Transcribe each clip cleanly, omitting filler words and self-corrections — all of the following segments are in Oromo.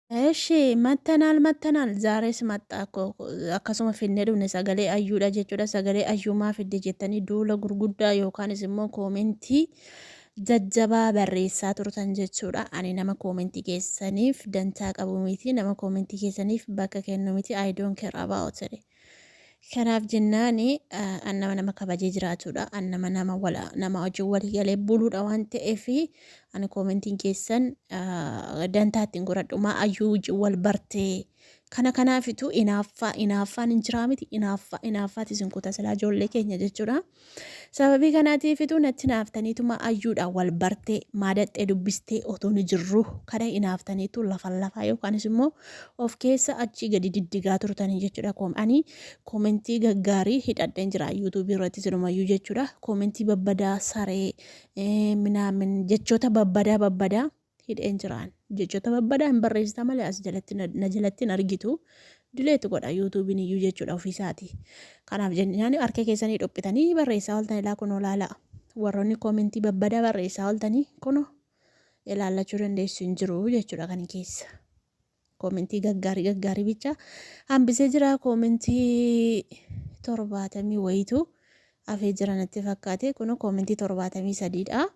Eshi mattanaal mattanaal zaarees maxxaa akkasuma finnee dhufne sagalee ayyuudha jechuudha. Sagalee ayyuu maa fidde jettanii duula gurguddaa yookaanis immoo koomentii jajjabaa barreessaa turtan jechuudha. Ani nama koomentii keessaniif dantaa qabu miti, nama koomentii keessaniif bakka kennu miti. I don't care about it. Kanaaf jennaani an nama nama kabajee jiraatudha. An nama nama wala nama wajjin walii galee buluudha waan ta'eef ani koomentiin keessan dantaa ittiin godhadhu. Maa ayyuu wajjin wal bartee kana kanaafitu inaaffaa inaaffaan hin jiraa miti inaaffaa inaaffaati isin kuta silaa ijoollee keenya jechuudha. Sababii kanaatiifitu natti naaftaniituma ayyuudhaan wal bartee maadaxxee dubbistee otoo ni jirru kana inaaftaniitu lafa lafaa yookaanis immoo of keessa achii gadi diddigaa turtanii jechuudha. Ani koomentii gaggaarii hidhadheen jira yuutuubii irratti silumayyuu jechuudha. Koomentii babbadaa saree minaamin jechoota babbadaa babbadaa hidheen jiraan. Jechoota babbadaa hin barreessita malee as jalatti na jalatti hin argitu. Dileetu godha yuutuubiin iyyuu jechuudha ofiisaati. Kanaaf jennaan harka keessanii dhophitanii barreessaa ooltan ilaa kunoo laala. Warroonni koomentii babbadaa barreessaa ooltanii kunoo ilaallachuu dandeessu hin jiru jechuudha kan keessa. Koomentii gaggaarii gaggaarii bicha hambisee jira koomentii 70 wayitu hafee jira natti fakkaate kun koomentii 73dha.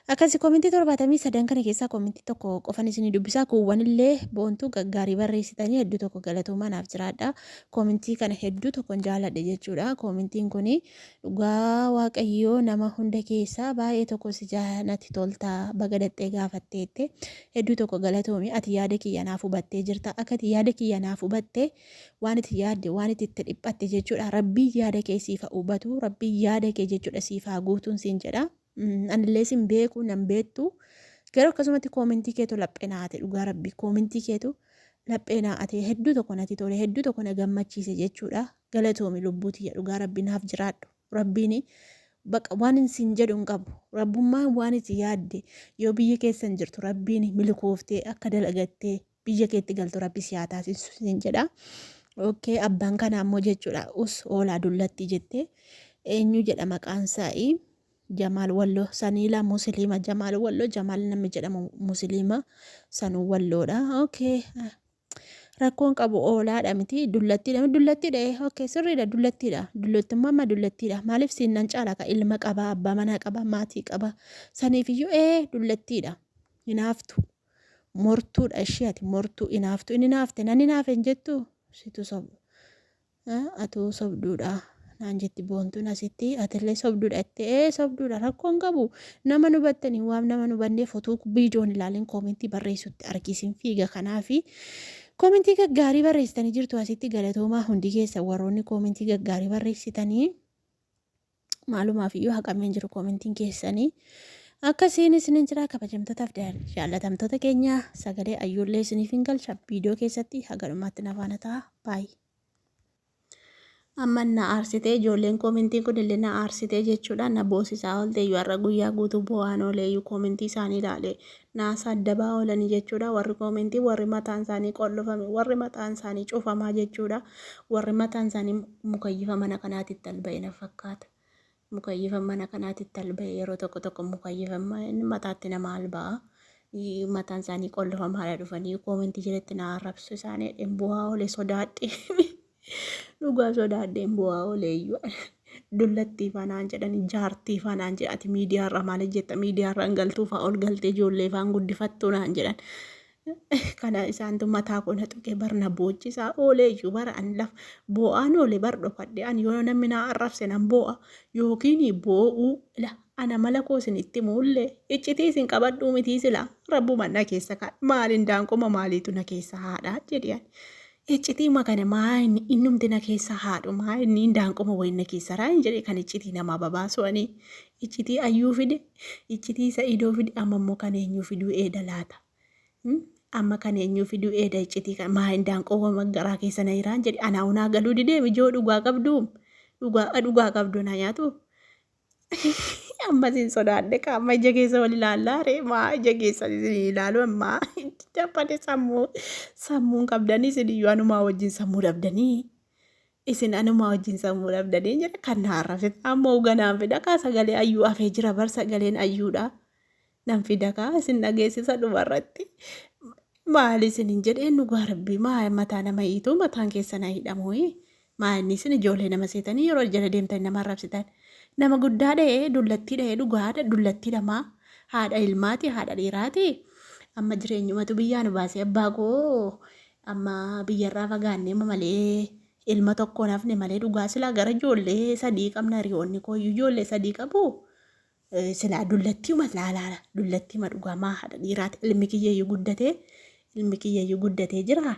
Akkasi koomentii 73 kana keessaa koomentii tokko qofan isinii dubbisaa kuuwwan illee boontuu gaggaarii barreessitanii hedduu tokko galatoomaa naaf jiraadha. Koomentii kana hedduu tokkon jaaladhe jechuudha. Koomentiin kun dhugaa waaqayyoo nama hunda keessaa baay'ee tokko si natti tolta baga daxxee gaafatteette hedduu tokko galatoomi ati yaada kiyya naaf hubattee jirta akka ati yaada kiyya naaf hubatte waan itti yaadde waan itti itti dhiphatte jechuudha rabbiin yaada kee siif haa hubatu rabbiin yaada kee jechuudha siif haa guutuun siin jedha anillee sin beeku nan beektu garuu akkasumatti koomentii keetu laphee naa ate dhugaa rabbii koomentii keetu laphee naa ate hedduu tokko natti tole hedduu tokko na gammachiise jechuudha galatoomi lubbuu tiyya dhugaa rabbii naaf jiraadhu rabbiin baqa waan sin jedhu hin qabu rabbummaan waan itti yaadde yoo biyya keessan jirtu rabbiin milkooftee akka dalagattee biyya keetti galtu rabbi si haa taasisu sin jedha. Okay, abbaan kanaa immoo jechuudha us hoolaa dullatti jette eenyu jedha maqaan isaa'i Jamaal Walloo Saniila Musliima Jamaal Walloo Jamaal namni jedhamu Musliima sanuu Walloodha. Okay. Rakkoon qabu oolaadha miti dullattiidha dullattiidha okay sirriidha dullattiidha dullattummaa amma dullattiidha maaliif siin nan caala ka ilma qaba abbaa manaa qaba maatii qaba saniifiyyuu ee dullattiidha hinaaftu. Mortuudha ishee ati mortuu inaaftu inni naafte nan inaafe hin jettu situ sobu atuu sobduudha naan jetti boontuun asitti atillee sobduudha itti ee sobduudha rakkoon qabu nama nu battanii waan nama nu banneef utuu viidiyoon ilaalin koomentii barreessutti argisin fiiga kanaafi koomentii gaggaarii barreessitanii jirtu asitti galatoomaa hundi keessa warroonni koomentii gaggaarii barreessitanii. Maalumaaf iyyuu haqameen jiru koomentiin keessanii. Akkasiin isinin jira kabajamtootaaf jaallatamtoota keenya sagalee ayyuullee isiniif hin galcha viidiyoo keessatti haga dhumaatti na faana ta'a baay'ee. Amma na aarsitee ijoolleen koomentiin kun illee na aarsitee jechuudha na boosisaa oolte iyyuu har'a guyyaa guutuu boo'aan oolee iyyuu koomentii isaanii ilaalee na saddabaa oolanii jechuudha warri koomentii warri mataan isaanii qollofame warri mataan isaanii cufamaa jechuudha warri mataan isaanii mukayyifa mana kanaatitti alba'e na fakkaata. Mukayyifa mana kanaatitti alba'e yeroo tokko tokko mukayyifa mataatti nama alba'a. Mataan isaanii qollofamaadha dhufanii koomentii jalatti na arrabsu isaanii dheen bu'aa oole sodaadhe. Dhugaa sodaadheen bu'aa oole iyyuu. Dullattii fanaan jedhani jaartii fanaan jedhan ati miidiyaarra maal jetta miidiyaarra hin galtuu fa'a ol galtee ijoollee faan guddifattuu naan jedhan. Kana isaantu mataa koo na tuqee bar na boochisaa oolee iyyuu bara an laf boo'aan oole bar dhokadhe an yoo namni na arrabse nan boo'a yookiin boo'uu la ana mala koo isin itti muullee iccitii isin qabadhuu mitii sila rabbuma na keessa kaa maaliin daanqoma maaliitu na keessa haadhaa jedhi ani iccitii makana maa inni innumti na keessa haadhu maa inni daanqoma wayin na keessa raa hin jedhe kan iccitii namaa babaasu ani iccitii ayyuu fide iccitii sa'idoo fide amma immoo kan eenyuu fiduu eeda laata. Amma kan eenyuu fiduu eeda iccitii kan maa indaanqoo garaa keessa na jiraan jedhe anaa unaa galuu didee mijoo dhugaa qabdu dhugaa dhugaa qabdu na nyaatu. Amma sin sodaadhe qaama ija keessa wal ilaallaa ree maa ija keessa isin ilaalu ammaa dabbate sammuu sammuun qabdanii isin iyyuu anumaa wajjin sammuu dhabdanii isin anumaa wajjin sammuu dhabdanii jedha kan na arrabsite ammoo ganaan fida kaa sagalee ayyuu hafee jira bar sagaleen ayyuudha. Nan fida kaa isin dhageessisa dhumarratti. Maali isinin jedheen dhugaa rabbii maa mataa nama hiituu mataan keessan haa hidhamu. Maa inni isin ijoollee nama seetanii yeroo jala deemtanii nama arrabsitan. Nama guddaa dha'ee dullattii dha'ee dhugaadha dullattii dhamaa haadha ilmaati haadha dhiiraati. Amma jireenyumatu biyyaa nu baasee abbaa koo amma biyyarraa fagaannee malee ilma tokkoon hafne malee dhugaa silaa gara ijoollee sadii qabna hiriyoonni koo iyyuu ijoollee sadii qabu. Silaa dullattiuma laalaala dullattiima dhugaa maa haadha dhiiraati ilmi kiyyayyuu guddatee ilmi kiyyayyuu guddatee jira.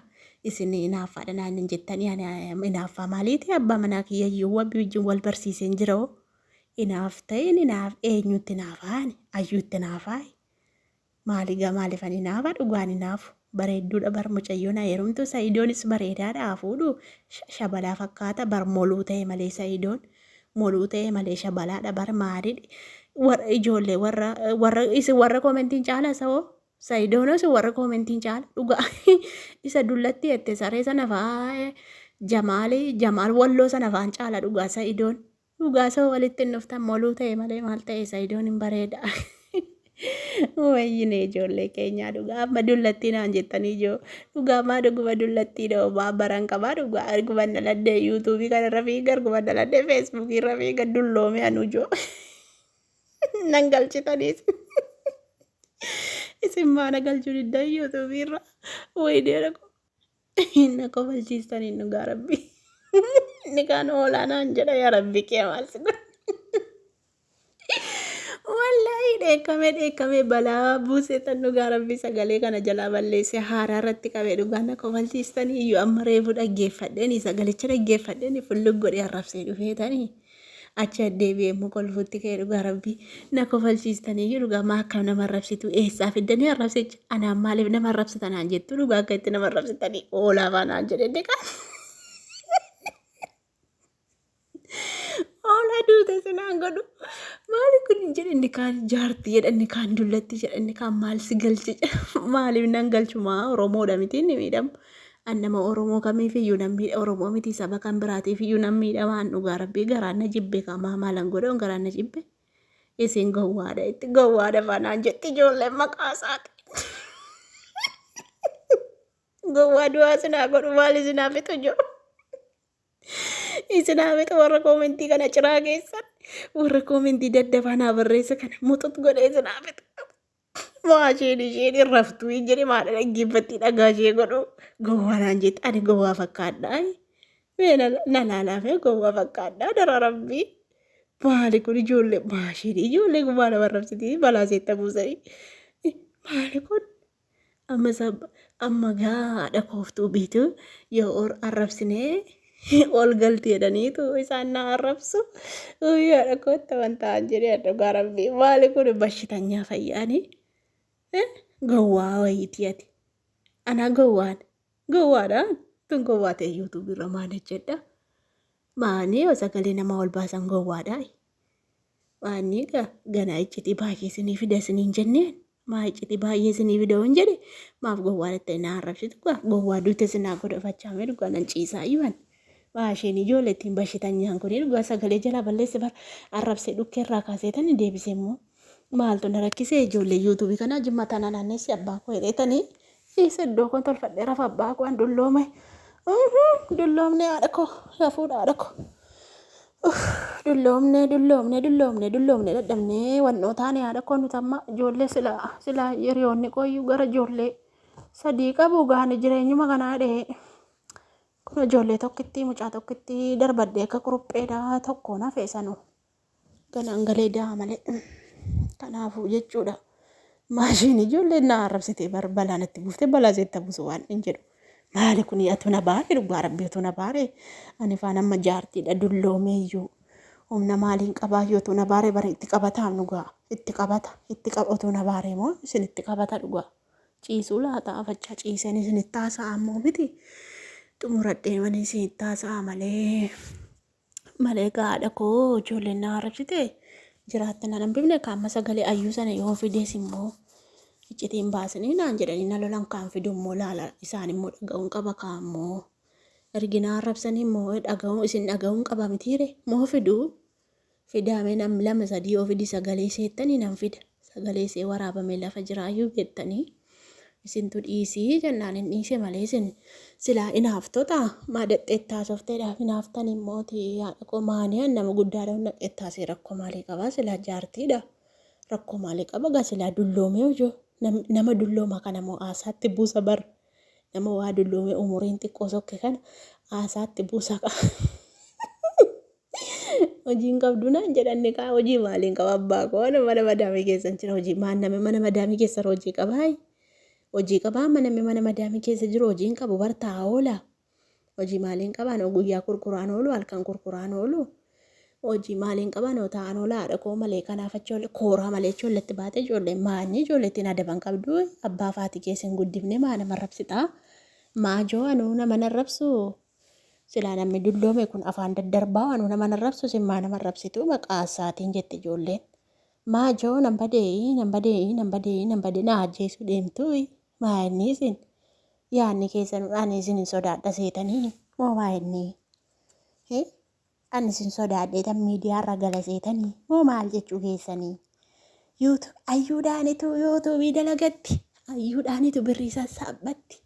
Isin inaaffaadha naan hin jettanii ani inaaffaa maaliiti abbaa manaa kiyyayyuu wabbi wajjin wal barsiiseen jira hoo. Inaaf ta'in inaaf eenyutti inaafaa ani ayyuutti inaafaa. Maali gaa maalifan inaafa dhugaan inaafu bareedduudha bar mucayyoon haa heerumtu sa'idoonis bareedaadha haa fuudhu shabalaa fakkaata bar moluu ta'e malee sa'idoon moluu ta'e malee shabalaadha bar maali warra ijoollee warra warra isin warra koomentiin caala sa'oo sa'idoonos warra koomentiin caala dhugaa isa dullatti jette saree sana fa'aa jamaali jamaal walloo sana fa'aan caala dhugaa sa'idoon Dhugaa soo walitti hin dhuftan moluu ta'e malee maal ta'e sayidoon hin bareeda. Wayyine ijoollee keenyaa dhugaa amma dullattii naan jettanii ijoo dhugaa maa dhuguma dullattii dha maa baran qabaa dhugaa arguman dhaladhee yuutuubii kanarra fiiga arguman dhaladhee feesbuukii irra fiiga dulloome anu ijoo nan galchitaniis isin maa na galchuu diddan yuutuubii irra wayinee dhaqu. Na kofalchiistanii dhugaa rabbi. Inni kaan hoolaa naan jedha yaa rabbi kee maal si godhe. Wallaahi dheekkamee dheekkamee balaa buusee tan dhugaa rabbi sagalee kana jalaa balleessee haaraa irratti qabee dhugaa na kofalchiistanii iyyuu amma reefu dhaggeeffadheeni sagalicha dhaggeeffadheeni fullug godhee arrabsee dhufeetanii. Achi addeebi'ee immoo kolfuutti ka'e dhugaa rabbii na kofalchiistanii iyyuu dhugaa maa akkam nama arrabsitu eessaa fiddanii arrabsicha anaan maaliif nama arrabsita naan jettu dhugaa akka itti nama arrabsitanii oolaa faa naan jedhe deqa. Oolaa duute sinaan godhu maali kun jedhe inni kaan jaarti jedha inni kaan dullatti jedha inni kaan maal si galche jedha maaliif nan galchu maa Oromoodha miti inni miidhamu. An nama Oromoo kamiif iyyuu nan miidha Oromoo miti saba kan biraatiif iyyuu nan miidhama an dhugaa rabbii garaan na jibbe kamaa maalan godhan garaan na jibbe isin gowwaadha itti gowwaadha fanaan jetti ijoolleen maqaa isaati. Gowwaa du'aa sinaa godhu maal isinaa fixu jiru. Isinaa fixu warra koomentii kana ciraa keessan warra koomentii daddafaa naa barreessa kana muxut godhee isinaa fixu. Maa isheen isheen hin raftu hin jedhe maadha dhaggeeffattii dhagaa ishee godhu gowwaa naan jette ani gowwaa fakkaadha. Mee na laalaa mee gowwaa fakkaadha dara rabbii. Maali kun ijoollee maa isheen ijoollee kun maal nama arrabsiti balaa seetta buusanii. Maali kun amma sab amma gaa haadha kooftuu biitu yoo or arrabsinee ol galti jedhaniitu isaan na arrabsu. Uyyii haadha kootta wanta an jedhee dhugaa rabbii maali kun bashitanyaa fayyaanii gowwaa wayiitii ati anaa gowwaan gowwaadha tun gowwaa ta'e yuutuubii irra maal hojjedha maanii yoo sagalee nama ol baasan gowwaadha Waanni egaa ganaa iccitii baay'ee isinii fida isiniin jenneen maa iccitii baay'ee isinii fida yoon jedhe maaf gowwaa jettanii na arrabsitu gaa gowwaa duute isinaa godha fachaamee dhugaa nan ciisaa iyyuu ani. Maa isheen ijoollee ittiin bashitanyaan kun dhugaa sagalee jalaa balleesse bar arrabsee dhukkee irraa kaaseetanii deebisee immoo maaltu na rakkisee ijoollee yuutuubii kanaa jimma tanaa naannessi abbaa koo jedheetanii ciise iddoo koon tolfadhee rafa abbaa koo an dulloome dulloomne haadha koo rafuudha haadha koo. Dulloomne dulloomne dulloomne dulloomne dadhabnee wannoo taane haadha koo nuti amma ijoollee silaa silaa hiriyoonni kooyyuu gara ijoollee sadii qabu gaani jireenyuma kanaa dhee kun ijoollee tokkittii mucaa tokkittii darbadhee akka qurupheedha tokkoon hafe sanuu ganaan galee da'a malee kanaafuu jechuudha maashiin ijoolleen na arrabsitee bar balaa natti buuftee balaa seetta buusu waan hin jedhu. Maali kun atu na baare dhugaa rabbi utuu na baare ani faan amma jaartiidha dulloomeeyyuu humna maaliin qabaayyuu utuu na baare bara itti qabataam dhugaa itti qabata itti qaba utuu na baare moo isin itti qabata dhugaa ciisuu laata afachaa ciiseen isin itti haasa'a ammoo miti xumuradhee manii isin itti haasa'a malee malee egaa haadha koo ijoolleen na arrabsite jiraatte nan hambifne kaamma sagalee ayyuu sana yoo fidees immoo iccitiin baasanii naan jedhanii na lolan kaan fidu immoo laala isaan immoo dhaga'uun qaba kaan immoo ergi na arrabsanii immoo dhaga'uun isin dhaga'uun qaba mitiire moo fidu fidaamee nam lama sadii yoo fidi sagalee seettanii nan fida sagalee see waraabamee lafa jiraayyuu beektanii Isintu dhiisii jennaan hin dhiise malee isin silaa inaaftota maa dhexxeettaa softeedhaaf inaaftan immoo haadha koo maanii nama guddaadha naqxeettaasee rakkoo maalii qabaa silaa jaartiidha rakkoo maalii qaba gaa silaa dulloomee hojoo nama dullooma kana moo aasaatti buusa bar nama waa dulloomee umuriin xiqqoo sokke kana aasaatti buusa qaba. Hojiin qabdu naan jedhanni kaa hojii maaliin qaba abbaa koo mana madaamii keessan jira hojii maan nama mana madaamii keessa hojii qabaa hojii qabaa amma namni mana madaamii keessa jiru hojii hin qabu bar taa'aa oola hojii maaliin qabaa noo guyyaa kurkuraan oolu halkan kurkuraan oolu hojii maaliin qabaa noo taa'aan oola haadha koo malee kanaaf achi oolle kooraa malee achi olletti baate ijoollee maanni ijoolleettiin adaban qabdu abbaa faatii keessa hin guddifne maa nama rabsitaa maa joo anuu nama narrabsu Silaa namni dulloome kun afaan daddarbaa anuu nama narrabsu isin maa nama arrabsitu maqaa isaatiin jette ijoolleen. Maa joo nan badee nan badee nan badee nan badee na ajjeesuu deemtuu maa inni isin yaadni keessan ani isin hin sodaadha seetanii moo maa inni ani isin sodaadhee tan miidiyaa irra gala seetanii moo maal jechuu keessanii yuutu ayyuudhaanitu yuutuubii dalagatti ayyuudhaanitu birrii sassaabbatti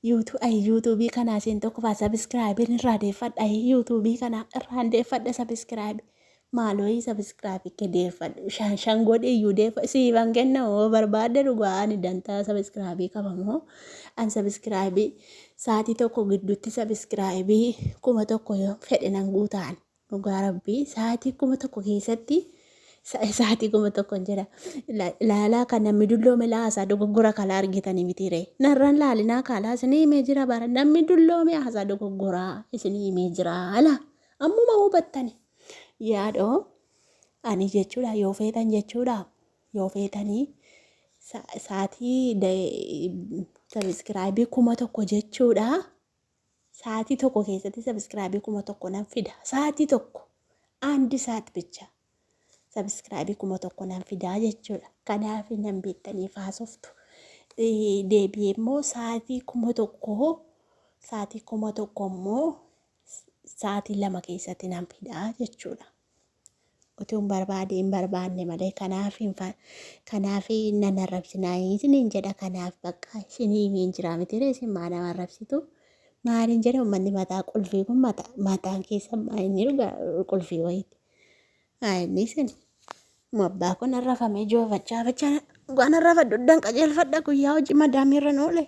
Yuutu ay yuutuubii kanaa isheen tokkoffaa sabiskiraayibiin irraa deeffadha yuutuubii kanaa irraan deeffadha sabiskiraayibi maaloo sabiskiraayibii kee deeffadhu shan shan godhi iyyuu deeffa siifan kenna moo barbaadde dhugaa ani dantaa sabiskiraayibii qaba moo an sabiskiraayibii sa'aatii tokko gidduutti sabiskiraayibii 1000 yoo fedhe nan guutaan Dhugaa rabbii sa'aatii 1000 keessatti sa'aatii 1000 jedha. Ilaalaa kan namni dulloome laasaa dogoggora kalaa argitanii mitiire. Narraan laalinaa kaalaa isinii himee jira bara namni dulloome haasaa dogoggoraa isinii himee jira ala. Ammuma hubattani. Yaadoo ani jechuudha yoo feetan jechuudha yoo feetanii sa'aatii sabiskiraayibii 1000 jechuudha. Sa'aatii tokko keessatti sabiskiraabii 1000 nan fida. Sa'aatii tokko. Andi saat bicha. Sabiskiraabii 1000 nan fidaa jechuudha. Kanaaf nan beektanii faasoftu. Deebi'ee immoo sa'aatii 1000 sa'aatii 1000 immoo sa'aatii 2 keessatti nan fidaa jechuudha. Utuu hin barbaade hin barbaanne malee kanaaf hin kanaaf nan arrabsinaa isiniin jedha kanaaf bakka isinii himeen jira miti ree isin maa nama arrabsitu maaliin jedha uummanni mataa qulfii kun mataan keessa maa inni dhugaa qulfii wayiiti. Maa inni isin abbaa kun arrafamee joofachaa fachaa waan arrafadhu duddan qajeelfadha guyyaa hojii madaamiirra oole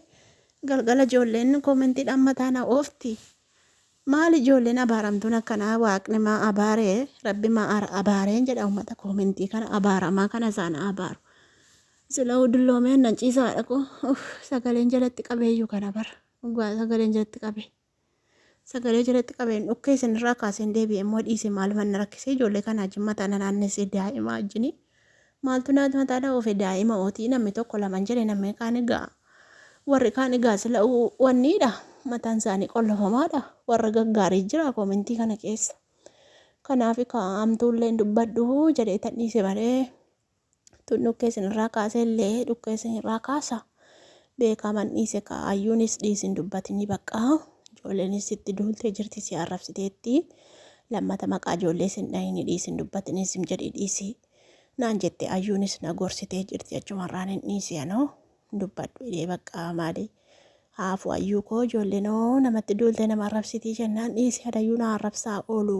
galgala ijoolleen koomentiidhaan mataa na oofti. Maal ijoolleen abaaramtuun akkanaa waaqni maa abaaree rabbi maa abaareen jedha uummata koomentii kana abaaramaa kana isaan abaaru. Sila dulloomee annan ciisaadha koo sagaleen jalatti qabeeyyu kana bara dhugaa sagaleen jalatti qabee. Sagalee jalatti qabeen dhukkee isinirraa kaaseen deebi'e immoo dhiise maaluma na rakkisee ijoollee kana wajjin mataa na naannessee daa'ima wajjini. Maaltu naati mataa na oofe daa'ima ootii namni tokko laman jedhe namni kaan egaa warri kaan egaa sila wanniidha mataan isaanii qollofamaadha warra gaggaarii jira koomentii kana keessa. Kanaaf kaa'amtuullee hin dubbadhu jedhee tan dhiise malee tun dhukkee isinirraa kaasee illee dhukkee isinirraa kaasa. Beekaman dhiise kaa ayyuunis dhiisi hin dubbatinii baqqaa ijoolleenis sitti duultee jirti si arrabsiteetti lammata maqaa ijoollee sin dhahini dhiisi hin dubbatinii sim jedhii dhiisi naan jette ayyuunis na gorsitee jirti achumarraan hin dhiisi anoo hin dubbadhu jedhee baqqaa maali haafu ayyuu koo ijoolleenoo namatti duulte nama arrabsitii jennaan dhiisi adayyuu na arrabsaa oolu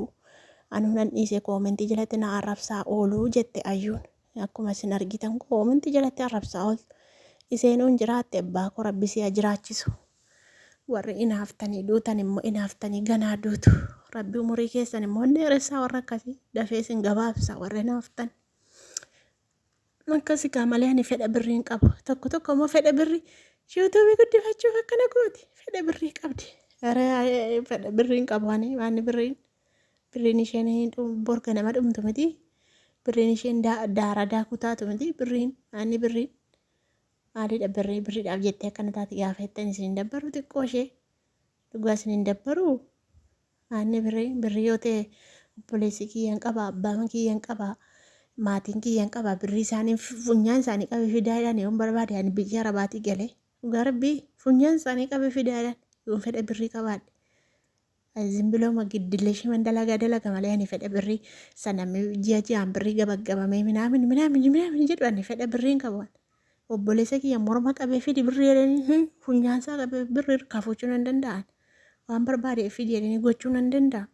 anuu nan dhiise koomentii jalatti na arrabsaa oolu jette ayyuun Akkuma isin argitan koomentii jalatti arrabsaa ooltu. Iseenuu hin jiraatte abbaa koo rabbi si haa jiraachisu. Warri inaaftanii duutan immoo inaaftanii ganaa duutu. Rabbi umurii keessan immoo hin dheeressaa warra akkasii dafee isin gabaabsa warra inaaftan. Akkasi kaa malee ani fedha birrii hin qabu. Tokko tokko immoo fedha birrii yuutuubii guddifachuuf akkana gooti. Fedha birrii qabdi. Fedha birrii hin qabu ani waan birriin Birriin isheen bor ganama dhumtu miti. Birriin isheen daaraa daakuu taatu miti. Birriin ani birriin maalidha birrii birriidhaaf jettee akkana taati gaafa jettan isin hin dabbaru xiqqoo ishee dhugaa isin hin dabbaru. Ani birrii birrii yoo ta'e obboleessi kiyyan qaba abbaan kiyyan qaba maatiin kiyyan qaba birrii isaanii funyaan isaanii qabee fidaadhaan yoon barbaade ani biyya arabaatii galee dhugaa rabbii funyaan isaanii qabee fidaadhaan yoon fedha birrii qabaadhe. Zimbilooma giddilleshiman dalagaa dalaga malee ani fedha birrii sana ji'a ji'aan birrii gabaggabamee minaamin minaamin minaamin jedhu ani fedha birrii hin qabu. Obboleessa kiyya morma qabee fidi birrii jedhanii funyaansaa qabee birrii irkaa fuuchuu nan danda'an. Waan barbaade fidi jedhanii gochuu nan danda'a.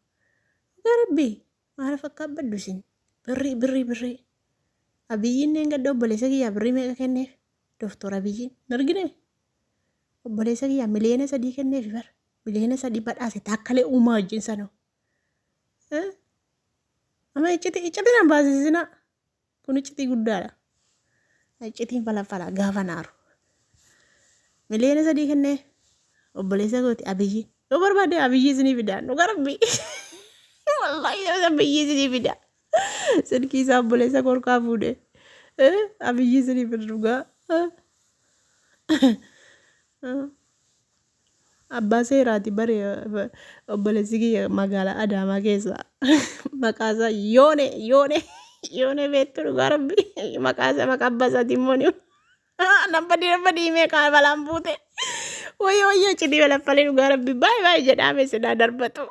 Dhugaa rabbii maaliif akka abbaddu isin birrii birrii birrii. Abiyyiin dheengadda obboleessa kiyyaa birrii meeqa kenneef? Doktor Abiyyiin hin argine? Obboleessa kiyyaa 3 miliyoona kenneef bara. 3 miliyoona badhaase taakkalee uumaa wajjin sanoo. Amma iccitii iccitii nan baasisinaa. Kun iccitii guddaadha. Iccitiin falafala gaafa naaru. 3 miliyoona kennee obboleessa kooti Abiyyi. Yoo barbaade Abiyyi isinii fida. Dhugaa rabbii. Wallaahi Abiyyi isinii fida. Silkii isaa obboleessa korkaa fuudhe. Abiyyi isinii fida dhugaa. Abbaa seeraati bare obboleessi kiyya magaalaa Adaamaa keessa maqaa isaa Yoone Yoone Yoone beektu dhugaa rabbi maqaa isaa maqaa abbaa isaatii immoo ni nabba diimee kaa balaan buute wayyo wayyo cidii balaffalee dhugaa rabbi baay'ee baay'ee jedhaame sinaa darbatu.